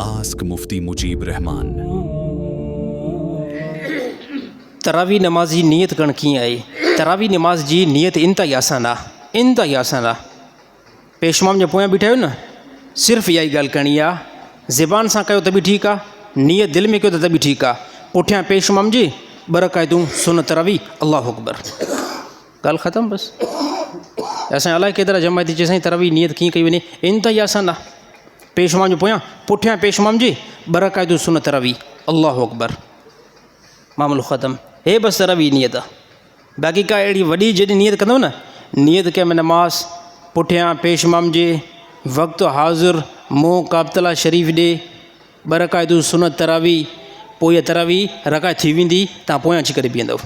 Ask Mufti Mujeeb Rehman. تراويح نماز جي نيت ڪرڻ ڪيئن آهي؟ تراويح نماز جي نيت انتهائي آسان آ انتهائي آسان آ پيش امام جي پويان بيٺا آهيو نه صرف اها ئي ڳالهه ڪرڻي آ زبان سان ڪيو ته به ٺيڪ آ نيت دل ۾ ڪيو ته به ٺيڪ آ پٺيان پيش امام جي ٻه رڪعتون سنت تراويح الله اڪبر ڳالهه ختم بس اسان الائي ڪيترا جماعتي چي سائين تراويح نيت ڪيئن ڪئي وڃي انتهائي آسان آ پيش امام جي پويان پٺيان پيش امام جي ٻه رڪعتون سنت تراويح الله اڪبر معاملو ختم هي بس تراويح نيت آ باقي ڪا اهڙي وڏي جيڏي نيت ڪندو نه نيت ڪيم نماز پٺيان پيش امام جي وقت حاضر منهن ڪعبة الله شريف ڏي ٻه رڪعتون سنت تراويح پوء اها تراويح رڪعت ٿي ويندي تان پويان اچي ڪري بيهندو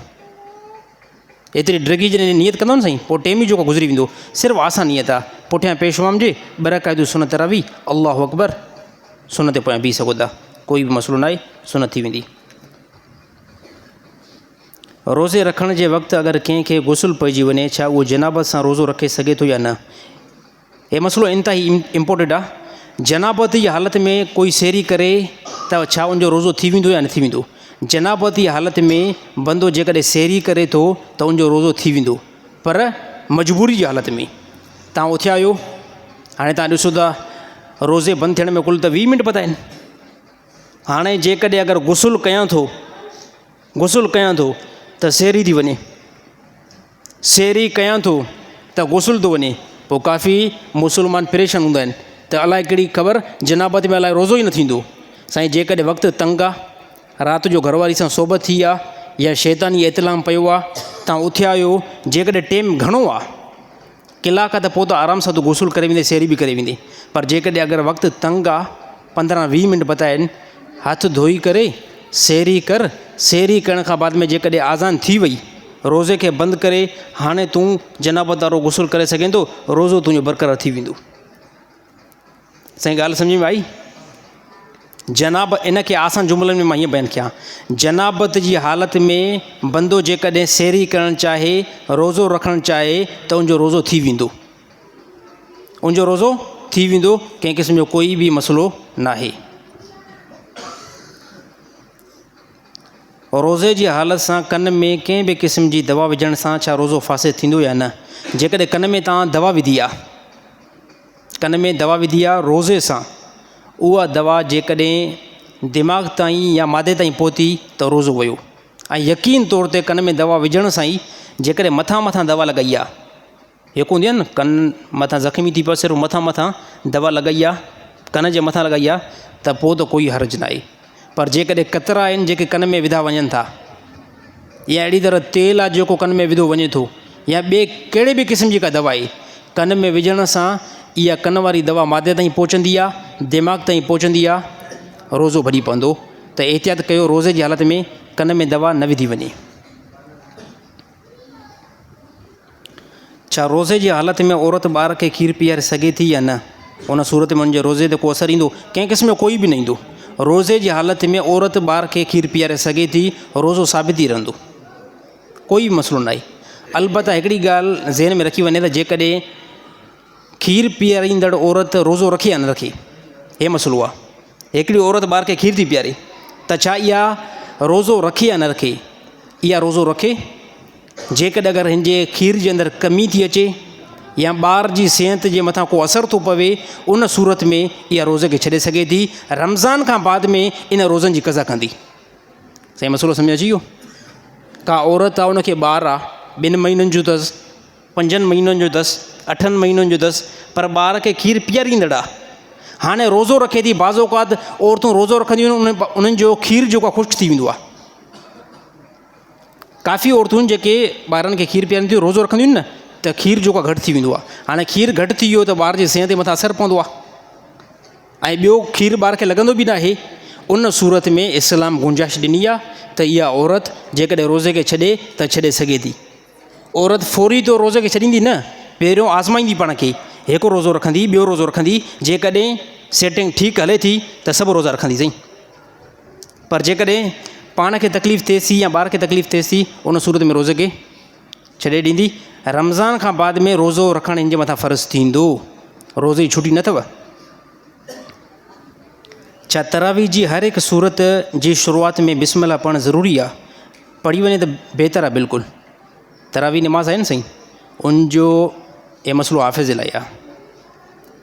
ايتري ڊگهي جڏهن نيت ڪندو نه سائين پوء ٽيم ئي جيڪو گذري ويندو صرف آسان نيت آ پٺيان پيش امام جي ٻه رڪعتون سنت تراويح الله اڪبر سنت پويان بيهي سگهو ٿا ڪوئي به مسئلو ناهي سنت ٿي ويندي. روزي رکڻ جي وقت اگر ڪنهن کي غسل پئجي وڃي ڇا اهو جنابت سان روزو رکي سگهي ٿو يا نه؟ هي مسئلو انتهائي امپورٽنٽ آ. جنابت جي حالت ۾ ڪوئي سحري ڪري ته ڇا ان جو روزو ٿي ويندو يا نه ٿي ويندو؟ جنابت جي حالت ۾ بندو جيڪڏهن سحري ڪري ٿو ته ان جو روزو ٿي ويندو پر مجبوري جي حالت ۾ تان اٿيا آهيو هاڻي تان ڏسو ٿا روزي بند ٿيڻ ۾ ڪل ته 20 منٽ پتا آهن هاڻي جيڪڏهن اگر غسل ڪيان ٿو غسل ڪيان ٿو ته سحري ٿي وڃي سحري ڪيان ٿو ته غسل ٿو وڃي پوء ڪافي مسلمان پريشان هوندا آهن ته الائي ڪهڙي خبر جنابت ۾ الائي روزو ئي نه ٿيندو سائين جيڪڏهن وقت تنگ آ رات جو گهر واري سان صحبت ٿي آ يا شيطاني احتلام پيو آ تان اٿيا آهيو جيڪڏهن ٽيم گهڻو آ ڪلاڪ آ ته پوء ته آرام سان تون غسل ڪري ويندين سحري به ڪري ويندين پر جيڪڏهن اگر وقت تنگ آ 15 20 منٽ بتايا آهن هٿ ڌوئي ڪري سحري ڪر سحري ڪرڻ کان بعد ۾ جيڪڏهن آذان ٿي وئي روزي کي بند ڪري هاڻي تون جنابت وارو غسل ڪري سگهين ٿو روزو تنهنجو برقرار ٿي ويندو. سائين ڳالهه سمجهه ۾ آئي؟ جناب ان کي آسان جملن ۾ مان هيئن بيان ڪيان جنابت جي حالت ۾ بندو جيڪڏهن سحري ڪرڻ چاهي روزو رکڻ چاهي ته ان جو روزو ٿي ويندو ان جو روزو ٿي ويندو ڪنهن قسم جو ڪوئي به مسئلو ناهي. روزي جي حالت سان ڪن ۾ ڪنهن به قسم جي دوا وجهڻ سان ڇا روزو فاسد ٿيندو يا نه؟ جيڪڏهن ڪن ۾ توهان دوا وڌي آ ڪن ۾ دوا وڌي آ روزي سان اها دوا جيڪڏهن دماغ تائين يا معدي تائين پهتي ته روزو ويو ۽ يقين طور تي ڪن ۾ دوا وجهڻ سان ئي جيڪڏهن مٿان مٿان دوا لڳائي آ هڪ هوندي آهي نه ڪن مٿان زخمي ٿي پيو صرف مٿان مٿان دوا لڳائي آهي ڪن جي مٿان لڳائي آهي ته پوء ته ڪوئي حرج نه آهي پر جيڪڏهن قطرا آهن جيڪي ڪن ۾ وڌا وڃن ٿا يا اهڙي طرح تيل آهي جيڪو ڪن ۾ وڌو وڃي ٿو يا ٻئي ڪهڙي به قسم جي ڪا دوا آهي ڪن ۾ وجهڻ سان اها ڪن واري دوا معدي تائين پهچندي آهي دماغ تائين پهچندي آهي روزو ڀڄي پوندو ته احتياط ڪيو روزي جي حالت ۾ ڪن ۾ دوا نه وڌي وڃي. ڇا روزي جي حالت ۾ عورت ٻار کي کير پياري سگهي ٿي يا نه؟ ان صورت ۾ ان جي روزي تي ڪو اثر ايندو؟ ڪنهن قسم جو ڪوئي به نه ايندو. روزي جي حالت ۾ عورت ٻار کي کير پياري سگهي ٿي، روزو ثابت ئي رهندو. ڪوئي به مسئلو ناهي. البته هڪڙي ڳالهه ذهن ۾ رکي وڃي ته جيڪڏهن کير پياريندڙ عورت روزو رکي يا نه رکي؟ هي مسئلو آهي. هڪڙي عورت ٻار کي کير ٿي پياري ته ڇا اها روزو رکي يا نه رکي؟ اها روزو رکي. جيڪڏهن اگر هن جي کير جي اندر ڪمي ٿي اچي يا ٻار جي صحت جي مٿان ڪو اثر ٿو پوي ان صورت ۾ اها روزي کي ڇڏي سگهي ٿي. رمضان کان بعد ۾ ان روزن جي قضا ڪندي. سائين مسئلو سمجهه اچي ويو؟ ڪا عورت آهي ان کي ٻار آهي ٻن مهينن جو اٿس پنجن مهينن جو اٿس، اٺن مهينن جو اٿس، پر ٻار کي کير پياريندڙ آ. هاڻي روزو رکي ٿي، بعض اوقات عورتون روزو رکنديون آهن، انهن جو کير جيڪو آ خشڪ ٿي ويندو آ. ڪافي عورتون جيڪي ٻارن کي کير پيارين ٿيون، روزو رکنديون آهن نه ته کير جيڪو آ گهٽ ٿي ويندو آ. هاڻي کير گهٽ ٿي ويو ته ٻار جي صحت جي مٿان اثر پوندو آ ۽ ٻيو کير ٻار کي لڳندو به ناهي. ان صورت ۾ اسلام گنجائش ڏني آ ته اها عورت جيڪڏهن روزي کي ڇڏي ته ڇڏي سگهي ٿي. عورت فوري طور روزي کي ڇڏيندي نه، پهريون آزمائيندي پاڻ کي، هڪ روزو رکندي، ٻيو روزو رکندي، جيڪڏهن سيٽنگ ٺيڪ هلي ٿي ته سڀ روزا رکندي سائين. پر جيڪڏهن پاڻ کي تڪليف ٿئي ٿي يا ٻار کي تڪليف ٿئي ٿي ان صورت ۾ روزي کي ڇڏي ڏيندي. رمضان کان بعد ۾ روزو رکڻ هن جي مٿان فرض ٿيندو. روزي جي ڇٽي نه اٿو. ڇا تراويح جي هر هڪ سورت جي شروعات ۾ بسم الله پڙهڻ ضروري آ؟ پڙهي وڃي ته بهتر آ بلڪل تراويح نماز آهي نه سائين ان جو اي مسئلو حافظ جي لاء آ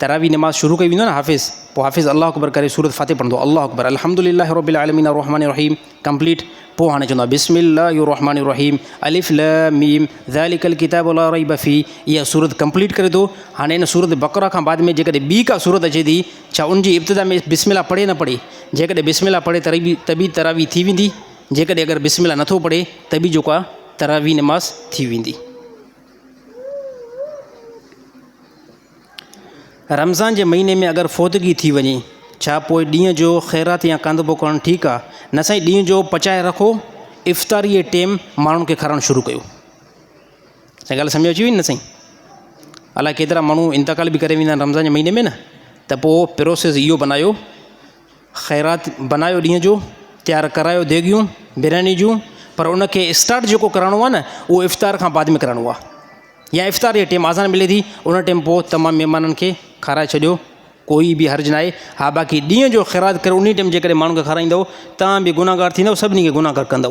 تراويح نماز شروع ڪئي ويندو نه حافظ پوء حافظ الله اڪبر ڪري سورت فاتح پڙهندو الله اڪبر الحمد لله رب العالمين الرحمن الرحيم ڪمپليٽ پوء هاڻي چوندو آهي بسم الله الرحمن الرحيم الف لام ميم ذلڪ الڪتاب لا ريب فيه اها سورت ڪمپليٽ ڪري ٿو هاڻي ان سورت بقره کان بعد ۾ جيڪڏهن ٻي ڪا سورت اچي ٿي ڇا ان جي ابتدا ۾ بسم الله پڙهي نه پڙهي جيڪڏهن بسم الله پڙهي تري ته به تراويح ٿي ويندي جيڪڏهن اگر بسم الله نٿو پڙهي ته به جيڪو آهي تراويح نماز ٿي ويندي. رمضان جي مهيني ۾ اگر فوتگي ٿي وڃي ڇا پوء ڏينهن جو خيرات يا ڪانڌپو ڪرڻ ٺيڪ آ؟ نه سائين ڏينهن جو پچائي رکو افطاري جي ٽيم ماڻهن کي کارائڻ شروع ڪيو. سائين ڳالهه سمجهه اچي وئي نه سائين الائي ڪيترا ماڻهو انتقال به ڪري ويندا آهن رمضان جي مهيني ۾ نه ته پوء پروسيس اهو بنايو خيرات بنايو ڏينهن جو تيار ڪرايو ديڳيون برياني جون پر ان کي اسٽارٽ جيڪو ڪرائڻو آهي نه اهو افطار کان بعد ۾ ڪرائڻو آهي يا افطار جي ٽيم آذان ملي ٿي ان ٽيم پوء تمام مهمانن کي کارائي ڇڏيو ڪوئي به حرج ناهي ها باقي ڏينهن جو خيرات ڪري ان ٽيم جيڪڏهن ماڻهن کي کارائيندو تان به گناهگار ٿيندو سڀني کي گناهگار ڪندو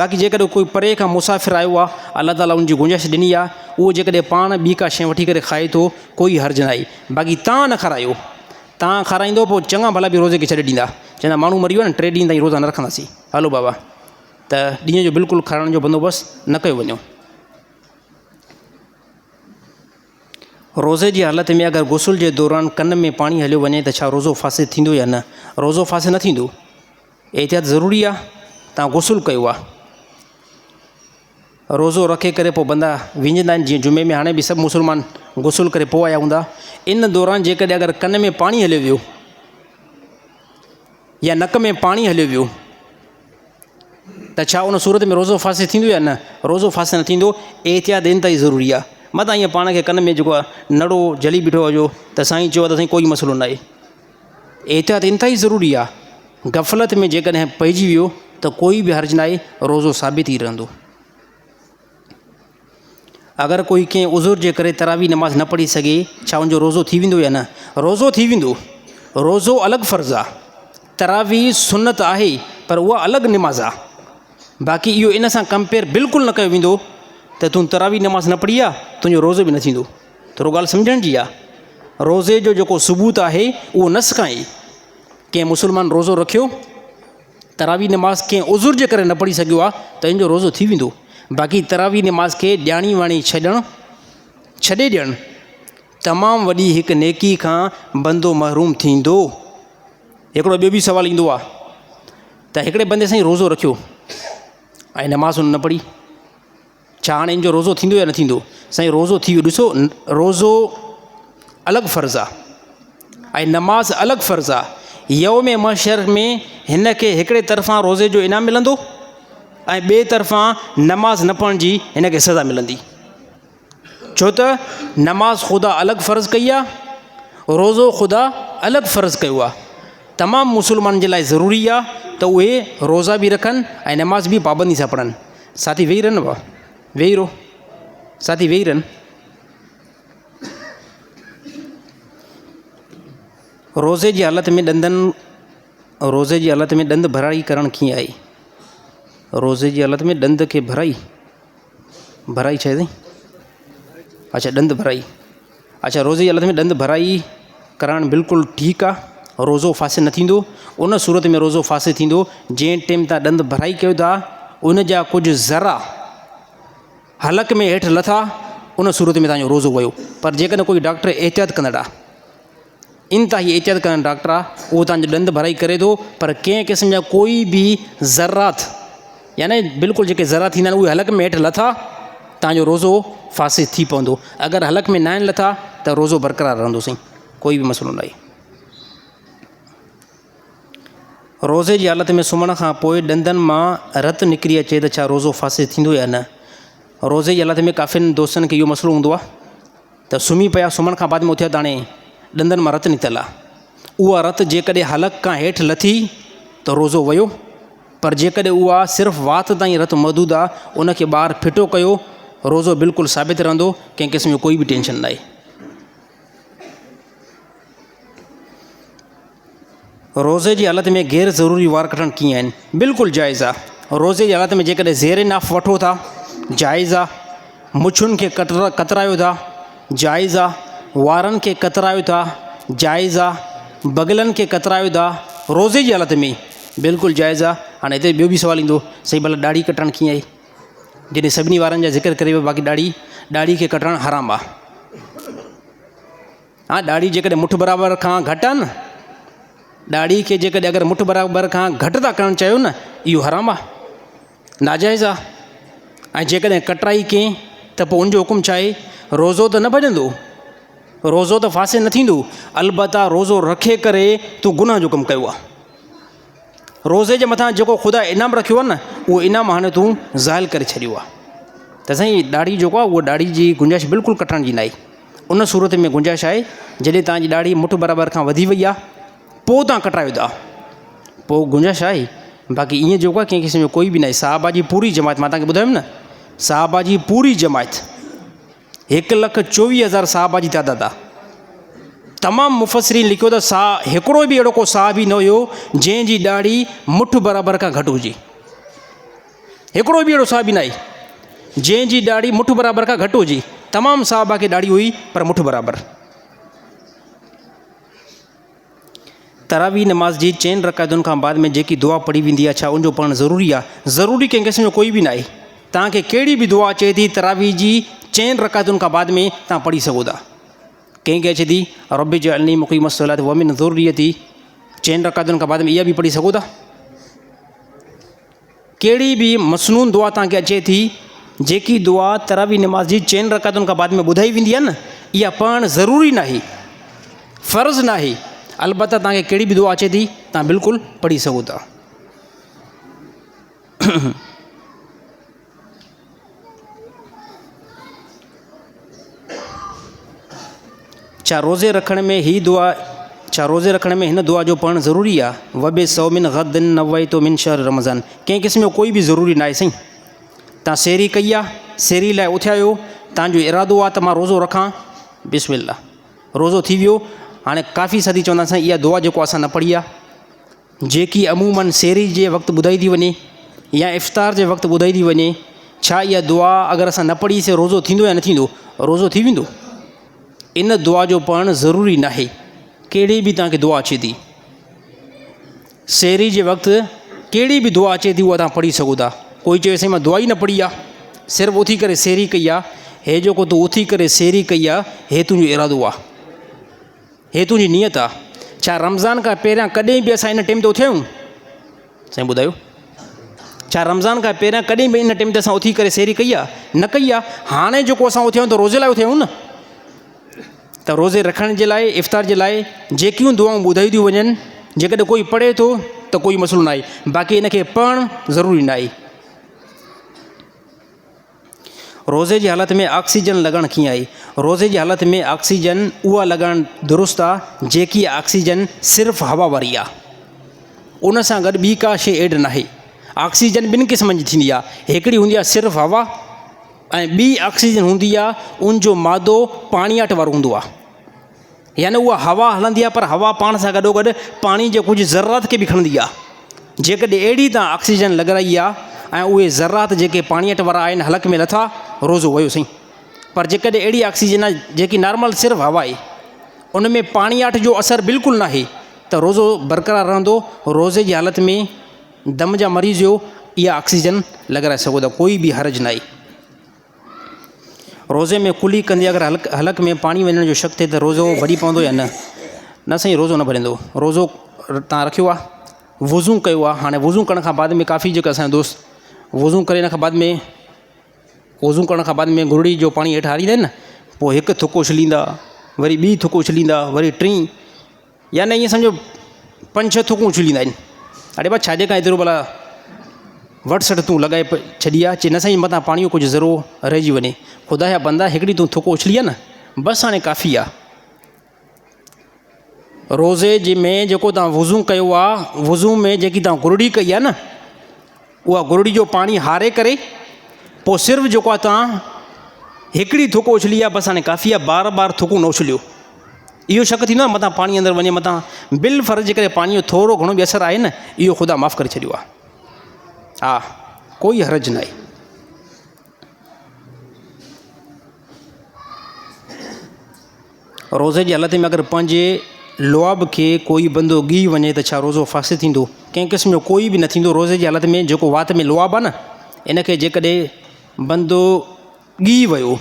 باقي جيڪڏهن ڪوئي پري کان مسافر آيو آهي الله تعاليٰ ان جي گنجائش ڏني آهي اهو جيڪڏهن پاڻ ٻي ڪا شيء وٺي ڪري کائي ٿو ڪوئي حرج ناهي باقي تان نه کارايو تان کارائيندو پوء چڱا ڀلا به روزي کي ڇڏي ڏيندا چوندا ماڻهو مري ويو آهي نه ٽي ڏينهن تائين روزا نه رکنداسين هلو بابا ته ڏينهن جو بلڪل کارائڻ جو بندوبست نه ڪيو وڃو. روزي جي حالت ۾ اگر غسل جي دوران ڪن ۾ پاڻي هليو وڃي ته ڇا روزو فاسد ٿيندو يا نه؟ روزو فاسد نه ٿيندو. احتياط ضروري آ تان غسل ڪيو آ روزو رکي ڪري پوء بندا وينجندا آهن جيئن جمعي ۾ هاڻي به سڀ مسلمان غسل ڪري پوء آيا هوندا ان دوران جيڪڏهن اگر ڪن ۾ پاڻي هليو ويو يا نڪ ۾ پاڻي هليو ويو ته ڇا ان صورت ۾ روزو فاسد ٿيندو يا نه روزو فاسد نه ٿيندو احتياط انتهائي ضروري آ متان ائين پاڻ کي ڪن ۾ جيڪو آ نڙو جلي بيٺو هجو ته سائين چيو آ ته سائين ڪوئي مسئلو نه آهي احتياط انتهائي ضروري آ. غفلت ۾ جيڪڏهن پئجي ويو ته ڪوئي به حرج ناهي، روزو ثابت ئي رهندو. اگر ڪوئي ڪنهن عذر جي ڪري تراويح نماز نه پڙهي سگهي، ڇا ان جو روزو ٿي ويندو يا نه؟ روزو ٿي ويندو. روزو الڳ فرض آ. تراويح سنت آهي پر اها الڳ نماز آ. باقي اهو ان سان ڪمپيئر بلڪل نه ڪيو ويندو ته تون تراويح نماز نه پڙهي آ، تنهنجو روزو به نه ٿيندو. ٿورو ڳالهه سمجهڻ جي آ. روزي جو جيڪو ثبوت آهي اهو نص کان ئي. ڪنهن مسلمان روزو رکيو تراويح نماز ڪنهن عذر جي ڪري نه پڙهي سگهيو آ ته ان جو روزو ٿي ويندو. باقي تراويح نماز کي ڄاڻي واڻي ڇڏڻ ڇڏي ڏيڻ تمام وڏي هڪ نيڪي کان بندو محروم ٿيندو. هڪڙو ٻيو به سوال ايندو آ ته هڪڙي بندي سائين روزو رکيو ۽ نماز هن نه پڙهي. ڇا هاڻي ان جو روزو ٿيندو يا نه ٿيندو؟ سائين روزو ٿي ويو ڏسو روزو الڳ فرض آ ۽ نماز الڳ فرض آ يوم محشر ۾ هن کي هڪڙي طرفان روزي جو انعام ملندو ۽ ٻئي طرفان نماز نه پڙهڻ جي هن کي سزا ملندي ڇو ته نماز خدا الڳ فرض ڪئي آ روزو خدا الڳ فرض ڪيو آ تمام مسلمانن جي لاء ضروري آ ته اهي روزا به رکن ۽ نماز به پابندي سان پڙهن ساٿي ويهي رهن ڀاء ويهي رهو ساٿي ويهي رهن روزي جي حالت ۾ ڏندن روزي جي حالت ۾ ڏند ڀرائي ڪرڻ ڪيئن آهي روزي جي حالت ۾ ڏند کي ڀرائي ڀرائي ڇا آهي اڇا ڏند ڀرائي اڇا روزي جي حالت ۾ ڏند ڀرائي ڪرائڻ بلڪل ٺيڪ آ روزو فاسد نه ٿيندو ان صورت ۾ روزو فاسد ٿيندو جنهن ٽيم تان ڏند ڀرائي ڪيو ٿا ان جا ڪجهه ذرا حلق ۾ هيٺ لٿا ان صورت ۾ تانجو روزو ويو پر جيڪڏهن ڪوئي ڊاڪٽر احتياط ڪندڙ آ انتهائي احتياط ڪندڙ ڊاڪٽر آ اهو تانجو ڏند ڀرائي ڪري ٿو پر ڪنهن قسم جا ڪوئي به ذرات يعني بلڪل جيڪي ذرا ٿيندا آهن اهي حلق ۾ هيٺ لٿا تان جو روزو فاسد ٿي پوندو اگر حلق ۾ ناهن لٿا ته روزو برقرار رهندو سائين ڪوئي به مسئلو ناهي. روزي جي حالت ۾ سمهڻ کان پوء ڏندن مان رت نڪري اچي ته ڇا روزو فاسد ٿيندو يا نه؟ روزي جي حالت ۾ ڪافين دوستن کي اهو مسئلو هوندو آهي ته سمهي پيا سمهڻ کان بعد ۾ اٿيا ته هاڻي ڏندن مان رت نڪتل آهي اها رت جيڪڏهن حلق کان هيٺ لٿي ته روزو ويو پر جيڪڏهن اها صرف وات تائين رت محدود آهي ان کي ٻاهر ڦٽو ڪيو روزو بلڪل ثابت رهندو ڪنهن قسم جو ڪوئي به ٽينشن ناهي. روزي جي حالت ۾ غير ضروري وار ڪٽڻ ڪيئن آهن؟ بلڪل جائز آ. روزي جي حالت ۾ جيڪڏهن زير ناف وٺو ٿا جائز آ، مڇن کي ڪترايو ٿا جائز آ، وارن کي ڪترايو ٿا جائز آ، بغلن کي ڪترايو ٿا روزي جي حالت ۾ بلڪل جائز آ. هاڻي هتي ٻيو به سوال ايندو سائين ڀلا ڏاڙهي ڪٽڻ ڪيئن آهي؟ جڏهن سڀني وارن جا ذڪر ڪري ويو باقي ڏاڙهي ڏاڙهي کي ڪٽڻ حرام آ. ها ڏاڙهي جيڪڏهن مٺ برابر کان گهٽ آهي نه ڏاڙهي کي جيڪڏهن اگر مٺ برابر کان گهٽ ٿا ڪرڻ چاهيو نه اهو حرام آهي ناجائز آهي ۽ جيڪڏهن ڪٽرائي ڪنهن ته پوء ان جو حڪم ڇا آهي روزو ته نه ڀڄندو روزو ته فاسد نه ٿيندو البته روزو رکي ڪري تون گناهه جو ڪم ڪيو آهي روزي جي مٿان جيڪو خدا انعام رکيو آهي نه اهو انعام هاڻي تون زائل ڪري ڇڏيو آهي ته سائين ڏاڙهي جيڪو آهي اهو ڏاڙهي جي گنجائش بلڪل ڪٽڻ جي ناهي ان صورت ۾ گنجائش آهي جڏهن تان جي ڏاڙهي مٺ برابر کان وڌي وئي آهي پوء تان ڪٽرايو ٿا پوء گنجائش آهي باقي ائين جيڪو آهي ڪنهن قسم جو ڪوئي به ناهي صحابه جي پوري جماعت مان تانکي ٻڌايم نه صحابه جي پوري جماعت 1,24,000 صحابه جي تعداد آ. تمام مفسرين لکيو ته سا هڪڙو به اهڙو ڪو صحابي نه هيو جنهن جي ڏاڙهي مٺ برابر کان گهٽ هجي. هڪڙو به اهڙو صحابي نه آهي جنهن جي ڏاڙهي مٺ برابر کان گهٽ هجي. تمام صحابه کي ڏاڙهي هئي پر مٺ برابر. تراويح نماز جي چئن رڪعتن کان بعد ۾ جيڪي دعا پڙهي ويندي آهي ڇا ان جو پڙهڻ ضروري آهي؟ ضروري ڪنهن قسم جو ڪوئي به ناهي. توهان کي ڪهڙي به دعا اچي ٿي تراويح جي چئن رڪعتن کان بعد ۾ توهان پڙهي سگهو ٿا. ڪنهن کي اچي ٿي رب اجعلني مقيم الصلاة ومن ذريتي چئن رڪعتن کان بعد ۾ اها به پڙهي سگهو ٿا. ڪهڙي به مسنون دعا توهان کي اچي ٿي، جيڪي دعا تراويح نماز جي چئن رڪعتن کان بعد ۾ ٻڌائي ويندي آهي نه، اها پڙهڻ ضروري ناهي، فرض ناهي، البته توهان کي ڪهڙي به دعا اچي ٿي، توهان بلڪل پڙهي سگهو ٿا. ڇا روزي رکڻ ۾ هي دعا ڇا روزي رکڻ ۾ هن دعا جو پڙهڻ ضروري آ وبصوم غد نويت من شهر رمضان ڪنهن قسم جو ڪوئي به ضروري ناهي سائين تان سيري ڪئي آ سيري لاء اٿيا آهيو تان جو ارادو آ ته مان روزو رکان بسم الله روزو ٿي ويو هاڻي ڪافي ساٿي چوندا سائين اها دعا جيڪو اسان نه پڙهي آ جيڪي عموماً سحري جي وقت ٻڌائي ٿي وڃي يا افطار جي وقت ٻڌائي ٿي وڃي، ڇا اها دعا اگر اسان نه پڙهي سي روزو ٿيندو يا نه ٿيندو؟ روزو ٿي ويندو. ان دعا جو پڙهڻ ضروري ناهي. ڪهڙي به توهان کي دعا اچي ٿي. سحري جي وقت ڪهڙي به دعا اچي ٿي اها توهان پڙهي سگهو ٿا. ڪوئي چوي سائين مان دعا ئي نه پڙهي آ، صرف اٿي ڪري سحري ڪئي آ. هي جيڪو تون اٿي ڪري سحري ڪئي آ، هي تنهنجو ارادو آ. هي تنهنجي نيت آ. ڇا رمضان کان پهريان ڪڏهن به اسان ان ٽيم تي اٿيا آهيون؟ سائين ٻڌايو. ڇا رمضان کان پهريان ڪڏهن به ان ٽيم تي اسان اٿي ڪري سحري ڪئي آ؟ نه ڪئي آ. هاڻي جيڪو اسان اٿيا آهيون ته روزي لاء اٿيا آهيون نه. ته روزي رکڻ جي لاء افطار جي لاء جيڪيون دعائون ٻڌايون ٿيون وڃن جيڪڏهن ڪوئي پڙهي ٿو ته ڪوئي مسئلو ناهي باقي ان کي پڙهڻ ضروري ناهي. روزي جي حالت ۾ آڪسيجن لڳڻ ڪيئن آهي؟ روزي جي حالت ۾ آڪسيجن اها لڳائڻ درست آ جيڪي آڪسيجن صرف هوا واري آ ان سان گڏ ٻي ڪا شيء ايڊ ناهي. آڪسيجن ٻن قسمن جي ٿيندي آ هڪڙي هوندي آ صرف هوا ۽ ٻي آڪسيجن هوندي آ ان جو مادو پاڻياٺ وارو هوندو آ. يعني اها هوا هلندي آهي پر هوا پاڻ سان گڏو گڏ پاڻي جي ڪجهه ذرات کي به کڻندي آهي. جيڪڏهن اهڙي تان آڪسيجن لڳرائي آهي ۽ اهي ذرات جيڪي پاڻيٺ وارا آهن حلق ۾ لٿا روزو ويو سائين پر جيڪڏهن اهڙي آڪسيجن آهي جيڪي نارمل صرف هوا آهي ان ۾ پاڻياٺ جو اثر بلڪل ناهي ته روزو برقرار رهندو روزي جي حالت ۾ دم جا مريض هيو اها آڪسيجن لڳرائي سگهو ٿا ڪوئي به حرج ناهي. روزي ۾ ڪلي ڪندي اگر حلق حلق ۾ پاڻي وڃڻ جو شڪ ٿئي ته روزو ڀڄي پوندو يا نه؟ نه سائين روزو نه ڀڄندو روزو تان رکيو آ وضو ڪيو آ هاڻي وضو ڪرڻ کان بعد ۾ ڪافي جيڪا اسان جا دوست وضو ڪري ان کان بعد ۾ وضو ڪرڻ کان بعد ۾ گرڙي جو پاڻي هيٺ هاريندا آهن نه پوء هڪ ٿڪ اڇليندا وري ٻي ٿڪ اڇليندا وري ٽين يعني ائين سمجهو پنج ڇهه ٿڪون اڇليندا آهن. اڙي ڀا ڇاجي کان ايترو ڀلا وٺ سٺ تون لڳائي ڇڏي آ چي نه سائين متان پاڻي جو ڪجهه ذرو رهجي وڃي. خدا جا بندا هڪڙي تون ٿڪ اڇلي آ نه بس هاڻي ڪافي آ. روزي جي ۾ جيڪو تان وضو ڪيو آ وضو ۾ جيڪي تان گرڙي ڪئي آ نه اها گرڙي جو پاڻي هاري ڪري پوء صرف جيڪو آ تان هڪڙي ٿڪ اڇلي آ بس هاڻي ڪافي آ بار بار ٿڪون نه اڇليو. اهو شڪ ٿيندو آهي متان پاڻي اندر وڃي متان بالفرض جيڪڏهن پاڻي جو ٿورو گهڻو به اثر آهي نه اهو خدا معاف ڪري ڇڏيو آهي ها ڪوئي حرج نه آهي. روزي جي حالت ۾ اگر پنهنجي لعاب کي ڪوئي بندو ڳهي وڃي ته ڇا روزو فاسد ٿيندو؟ ڪنهن قسم جو ڪوئي به نه ٿيندو روزي جي حالت ۾ جيڪو وات ۾ لعاب آهي نه ان کي جيڪڏهن بندو ڳهي ويو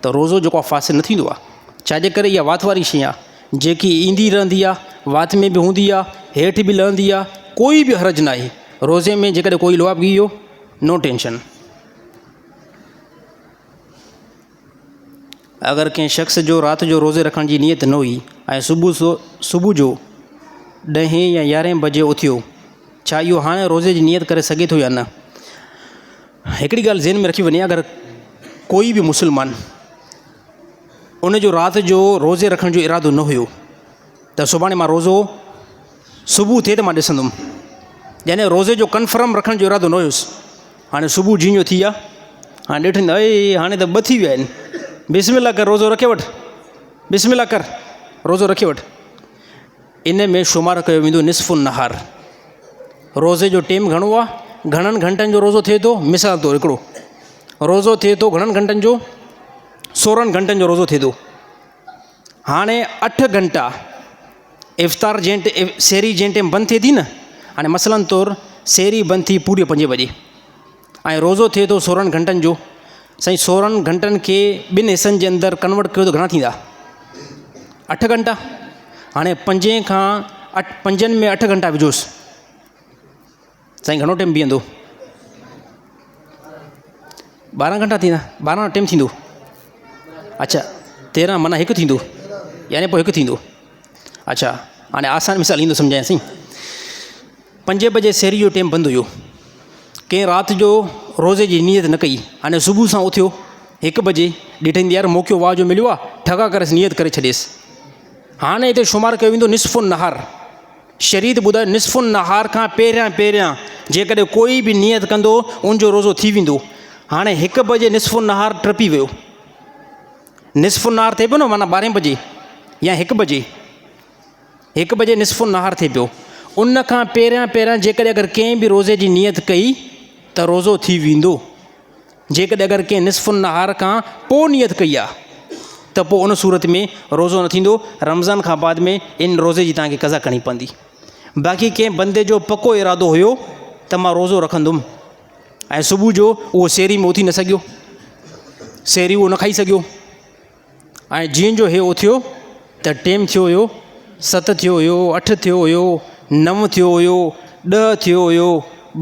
ته روزو جيڪو آهي فاسد نه ٿيندو آهي ڇاجي ڪري اها وات واري شيء آهي جيڪي ايندي رهندي آهي وات ۾ به هوندي آهي هيٺ به لهندي آهي ڪوئي به حرج نه آهي روزي ۾ جيڪڏهن ڪوئي لعاب ڳهي ويو نو ٽينشن. اگر ڪنهن شخص جو رات جو روزي رکڻ جي نيت نه هئي ۽ صبح صبح جو ڏهين يا يارهين بجي اٿيو ڇا اهو هاڻي روزي جي نيت ڪري سگهي ٿو يا نه؟ هڪڙي ڳالهه ذهن ۾ رکي وڃي اگر ڪوئي به مسلمان ان جو رات جو روزي رکڻ جو ارادو نه هيو ته سڀاڻي مان روزو صبح ٿئي ته مان ڏسندم يعني روزي جو ڪنفرم رکڻ جو ارادو نه هيس هاڻي صبح جيئن جو ٿي آ هاڻي ڏٺن اي هاڻي ته ٻه ٿي ويا آهن بسم الله ڪر روزو رکي وٺ بسم الله ڪر روزو رکي وٺ ان ۾ شمار ڪيو ويندو نصف النهار روزي جو ٽيم گهڻو آ گهڻن گهنٽن جو روزو ٿئي ٿو مثال طور هڪڙو روزو ٿئي ٿو گهڻن گهنٽن جو سورهن گهنٽن جو روزو ٿئي ٿو هاڻي اٺ گهنٽا افطار جنهن سحري جنهن ٽيم بند ٿئي ٿي نه هاڻي مثلاً طور سحري بند ٿي پوري پنجين بجي ۽ روزو ٿئي ٿو سورهن گهنٽن جو سائين سورهن گهنٽن کي ٻن حصن جي اندر ڪنورٽ ڪيو ته گهڻا ٿيندا اٺ گهنٽا هاڻي پنجين کان اٺ پنجن ۾ اٺ گهنٽا وجهوس سائين گهڻو ٽيم بيهندو ٻارهن گهنٽا ٿيندا ٻارهن ٽيم ٿيندو اڇا تيرهن معنيٰ هڪ ٿيندو يعني پوء هڪ ٿيندو اڇا هاڻي آسان مثال ايندو سمجهايان سائين پنجين بجي سحري جو ٽيم بند هيو ڪنهن رات جو روزي جي نيت نه ڪئي هاڻي صبح سان اٿيو هڪ بجي ڏٺائين يار موقعو واهه جو مليو آهي ٺڳا ڪريس نيت ڪري ڇڏيس هاڻي هتي شمار ڪيو ويندو نصف النهار شريعت ٻڌايو نصف النهار کان پهريان پهريان جيڪڏهن ڪوئي به نيت ڪندو ان جو روزو ٿي ويندو هاڻي هڪ بجي نصف النهار ٽپي ويو نصف النهار ٿئي پيو نه معنيٰ ٻارهين بجي يا هڪ بجي هڪ بجي نصف النهار ٿئي پيو ان کان پهريان پهريان جيڪڏهن اگر ڪنهن به روزي جي نيت ڪئي ته روزو ٿي ويندو جيڪڏهن اگر ڪنهن نصف النهار کان پوء نيت ڪئي آ ته پوء ان صورت ۾ روزو نه ٿيندو رمضان کان بعد ۾ ان روزي جي توهان کي قضا ڪرڻي پوندي باقي ڪنهن بندي جو پڪو ارادو هيو ته مان روزو رکندم ۽ صبح جو اهو سحري ۾ اٿي نه سگهيو سحري اهو نه کائي سگهيو ۽ جيئن جو هي اٿيو ته ٽيم ٿيو هيو ست ٿيو هيو اٺ ٿيو هيو نو ٿيو هيو ڏهه ٿيو هيو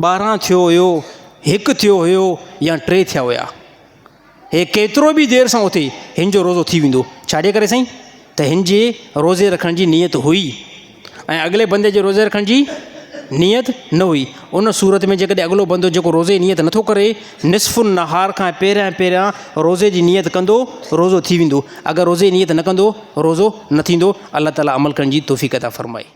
ٻارهن ٿيو هيو هڪ ٿيو هيو يا ٽي ٿيا هيا هي ڪيترو به دير سان اٿي هن جو روزو ٿي ويندو ڇاجي ڪري سائين ته هن جي روزي رکڻ جي نيت هئي ۽ اڳلي بندي جي روزي رکڻ جي نيت نه هئي ان صورت ۾ جيڪڏهن اڳلو بندو جيڪو روزي جي نيت نٿو ڪري نصف النهار کان پهريان پهريان روزي جي نيت ڪندو روزو ٿي ويندو اگر روزي جي نيت نه ڪندو روزو نه ٿيندو الله تعالي عمل ڪرڻ جي توفيق عطا فرمائي.